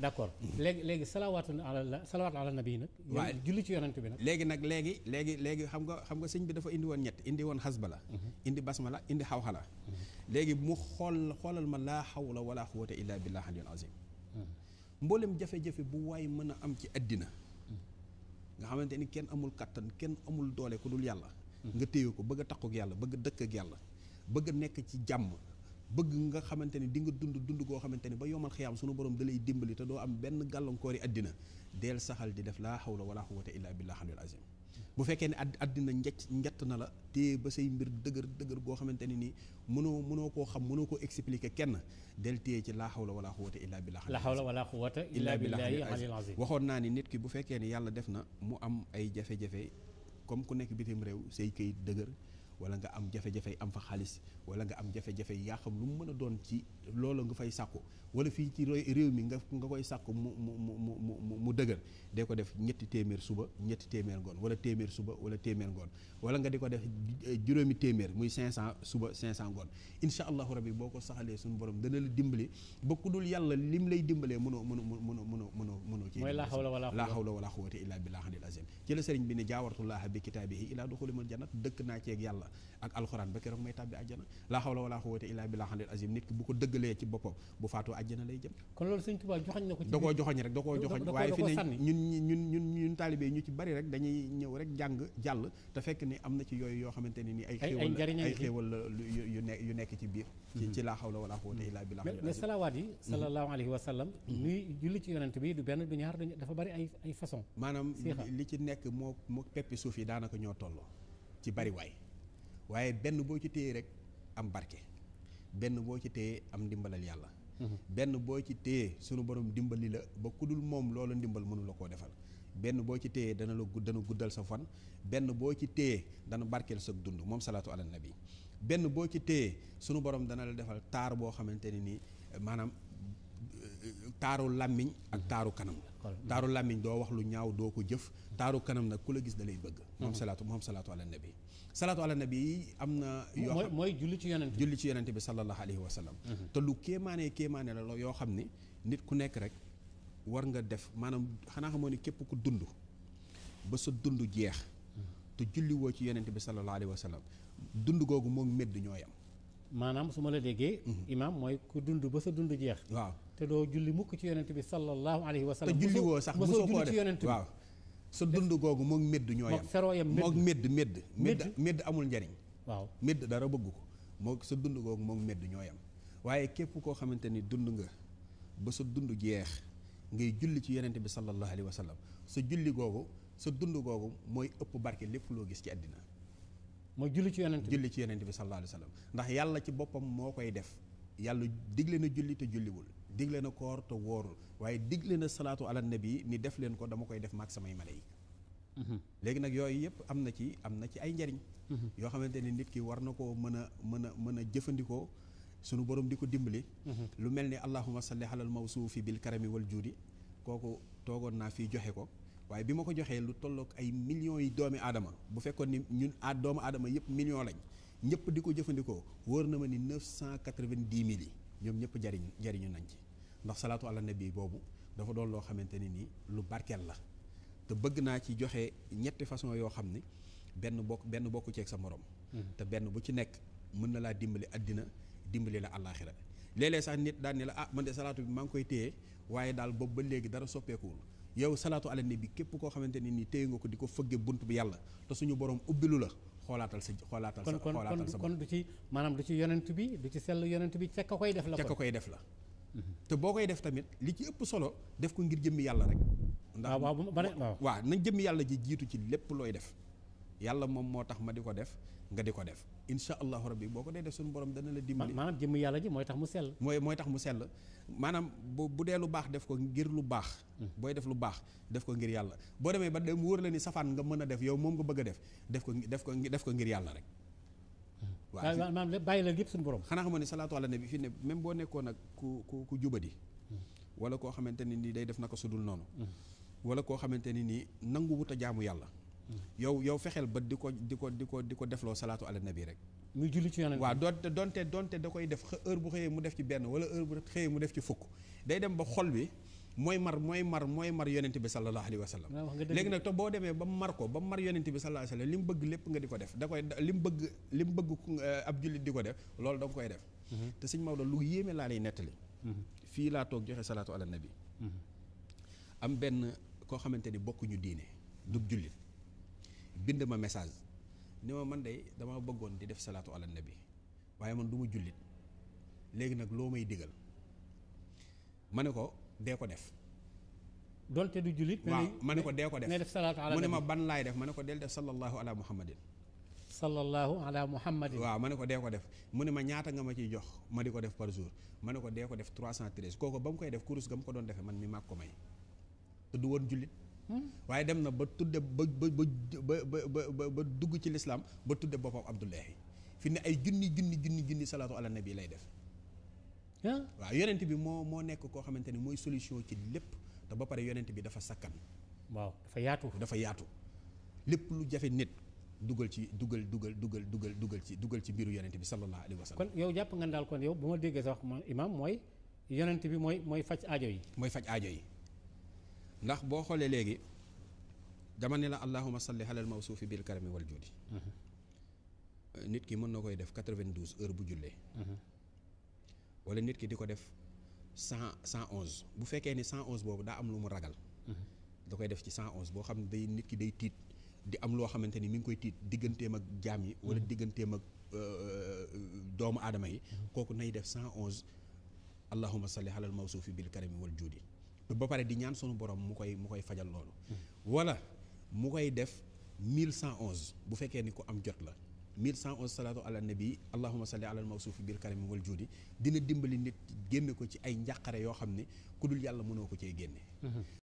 d'accord léegi salawaatu ala nabi nag. waaw julli ci yonent bi nag. léegi xam nga sëñ bi dafa indi woon ñett indi woon xasbala indi basmala indi xawxala léegi mu xoolal ma laa xawla wala quwwata illa billah aliyul azim mboolem jafe-jafe bu waay mën a am ci àddina nga xamante ni kenn amul kattan kenn amul doole ku dul yàlla nga téye ko bëgg a takku ak yàlla bëgg a dëkk ak yàlla bëgg a nekk ci jàmm bëgg nga xamante ni di nga dund goo xamante ni ba yomal xiyaam sunu borom da lay dimbali te doo am benn gàllankoori àddina deel saxal di def laa hawla wala quwwata illa billah aliyul azim bu fekkee ne àddina njett na la téye ba say mbir dëgër goo xamante ni nii mënoo koo xam mënoo koo expliquer kenn del téye ci laa hawla wala quwwata illa billah la hawla wala quwwata illa billahi aliyul azim waxoon naa ni nit ki bu fekkee ni yàlla def na mu am ay jafe-jafe comme ku nekk bitim réew say këyit dëgër wala nga am jafe-jafe am fa xaalis wala nga am jafe-jafe yaa xam lu mu mën a doon ci loolu nga fay sàkku wala fii ci réew mi nga koy sàkku mu dëgër dee ko def ñetti téeméer suba ñetti téeméer ngoon wala téeméer suba wala téeméer ngoon wala nga di ko def juróomi téeméer muy 500 suba 500 ngoon incha allahu rabbi boo ko saxalee suñu borom dana la dimbali ba ku dul yàlla lim lay dimbalee mënoo ci mooy laa hawla wala quwwata illa billahi aliyil azim ci la sëriñ bi ne jaawartullaha bi kitaabihi ilaa duxulimal jannat dëkk naa ceeg yàlla ak alxuraan ba keroog may tàbbi àjjana laa hawla wala quwwata illa billahi aliyil azim nit ki bu ko dëggalee ci boppam bu faatoo àjjana lay jëm. kon loolu sëñ Tuubaa joxañ na ko ci da koo joxoñ rek da koo joxoñ waaye fi ne ñun taalibe ñu ci bari rek dañuy ñëw rek jàng jàll te fekk ni am na ci yooyu yoo xamante ne ni ay xéewal la yu nekk ci biir ci laa hawla wala quwwata illa billahi aliyil azim mais salawaat yi sallallahu alayhi wa sallam nuy julli ci yonent bi du benn du ñaar dafa bari ay façon maanaam li ci nekk moo peppi suuf yi daanaka ñoo tolloo ci bari waaye benn boo ci téye rek am barke benn boo ci téye am ndimbalal yàlla benn boo ci téye sunu borom dimbali la ba ku dul moom loola ndimbal mënu la koo defal benn boo ci téye dana guddal sa fan benn boo ci téye dana barkeel sa dund moom salaatu ala nabi benn boo ci téye sunu borom dana la defal taar boo xamante ne nii maanaam taaru làmmiñ ak taaru kanam taaru làmmiñ doo wax lu ñaaw doo ko jëf taaru kanam nag ku la gis da lay bëgg moom salaatu ala nabi salaatu ala nabi am na yoo xam mooy julli ci yonent bi sallallahu alayhi wa sallam te lu kéemaane la yoo xam ni nit ku nekk rek war nga def maanaam xanaa xamoo ni képp ku dund ba sa dund jeex te julli woo ci yonent bi sallallahu alayhi wa sallam dund googu moom medd ñoo yam maanaam su ma la déggee imaam mooy ku dund ba sa dund jeex waaw te doo julli mukk ci yonent bi sallallahu alayhi wa sallam te julli woo sax mosoo koo def waaw sa dund googu moom medd ñoo yam moog medd amul njariñ waaw medd dara bëgg ko moog sa dund googu moom medd ñoo yam waaye képp koo xamante ni dund nga ba sa dund jeex ngay julli ci yonent bi sallallahu alayhi wa sallam sa julli googu sa dund googu mooy ëpp barke lépp loo gis ci àddina mooy julli ci yonent bi sallallahu alayhi wa sallam ndax yàlla ci boppam moo koy def yàlla digle na julli te julliwul digle na koor te wóorul waaye digle na salaatu ala nabi ni def leen ko dama koy def maag samay malayka léegi nag yooyu yëpp am na ci ay njariñ yoo xamante ni nit ki war na koo mën a jëfandikoo sunu borom di ko dimbali lu mel ni allahumma salli alal mawsuufi bil karami wal juudi kooku toogoon naa fii joxe ko waaye bi ma ko joxee lu tolloog ay millions yi doomi aadama bu fekkoon ni ñun doomu aadama yëpp millions lañ ñëpp di ko jëfandikoo wóor na ma ni 990 000 yi ñoom ñëpp jariñu nañ ci ndax salaatu ala nabi boobu dafa doon loo xamante ni nii lu barkeel la te bëgg naa ci joxe ñetti façon yoo xam ni benn bokku ceeg sa morom te benn bu ci nekk mën na laa dimbali àddina dimbali la àllaaxira léeg-léeg sax nit daan ni la man de salaatu bi maa ngi koy téye waaye daal boobu ba léegi dara soppeekuwul yow salaatu ala nabi képp koo xamante ne nii téye nga ko di ko fëgge bunt bi yàlla te suñu borom ubbilu la xoolaatal sa kon du ci maanaam du ci yonent bi du ci sell yonent bi ca ka koy def la te boo koy def tamit li ci ëpp solo def ko ngir jëmmi yàlla rek ndax waaw nañ jëmmi yàlla ji jiitu ci lépp looy def yàlla moom moo tax ma di ko def nga di ko def insha allahu rabbi boo ko dee def suñu borom dana la dimbali maanaam jëmmi yàlla ji mooy tax mu sell mooy tax mu sell maanaam bu dee lu baax def ko ngir lu baax booy def lu baax def ko ngir yàlla boo demee ba dem wóor la ni safaan nga mën a def yow moom nga bëgg a def ko ngir yàlla rek waaw maanaam bàyyi la yëpp suñu borom xanaa xamoon ne salaatu ala nabi fii ne même boo nekkoon ak ku jubadi wala koo xamante ni nii day def naka sudul noonu wala koo xamante ni nii nangu wut a jaamu yàlla yow fexeel ba di ko defloo salaatu ala nabi rek muy julli ci yonent waaw donte da koy def heure bu xëyee mu def ci benn wala heure bu xëyee mu def ci fukk day dem ba xol bi mooy mar yonent bi sallallahu alayhi wa sallam. léegi nag te boo demee ba mar ko ba mar yonent bi sallallahu alayhi wa sallam li mu bëgg lépp nga di ko def da koy li mu bëgg ab jullit di ko def loolu da nga koy def. te sëñ Maodo lu yéeme laa lay nettali. fii laa toog joxe salaatu ala nabi. am benn koo xamante ni bokkuñu diine dub jullit bind ma message ni ma man de dama bëggoon di def salaatu ala nabi waaye man du ma jullit léegi nag loo may digal ma ne ko dee ko def. donte du jullit. waaw ma ne ko dee ko def ne def salaatu ala mu ne nabi ma ban laay def ma ne ko del def sallallahu ala muhammadin. sallallahu ala muhammadin. waaw ma ne ko dee ko def mu ne ma ñaata nga ma ciy jox ma di ko def par jour ma ne ko dee ko def 313 kooku ba mu koy def kurus ga mu ko doon defee man mi maag ko may te du woon jullit. waaye dem na ba tudde ba dugg ci lislaam ba tudde boppam Abdullahi fi ne ay junni salaatu ala nabi lay def. waaw yonent bi moo nekk koo xamante ni mooy solution ci lépp te ba pare yonent bi dafa sakkan. waaw dafa yaatu. lépp lu jafe nit dugal ci mbiru yonent bi sallallahu alayhi wa sallam. kon yow jàpp nga daal kon yow bu ma déggee sax wax imaam mooy yonent bi mooy faj aajo yi. mooy faj aajo yi ndax boo xoolee léegi dama ne la allahumma salli alal mawsuufi bil karami wal juudi. nit ki mën na koy def 92 heures bu jullee. wala nit ki di ko def 111 bu fekkee ni 111 boobu daa am lu mu ragal. da koy def ci 111 boo xam ne day nit ki day tiit di am loo xamante ni mi ngi koy tiit digganteem ak jaam yi. wala digganteem ak doomu aadama yi. kooku nay def 111 allahumma salli alal mawsuufi bil karami wal juudi. ba pare di ñaan sunu borom mu koy fajal loolu. wala mu koy def 1111 bu fekkee ni ku am jot la. 1111 salaatu ala nabi allahumma salli alal mawsuufi bil karami wal juudi dina dimbali nit génne ko ci ay njàqare yoo xam ne ku dul yàlla mënoo ko cee génne.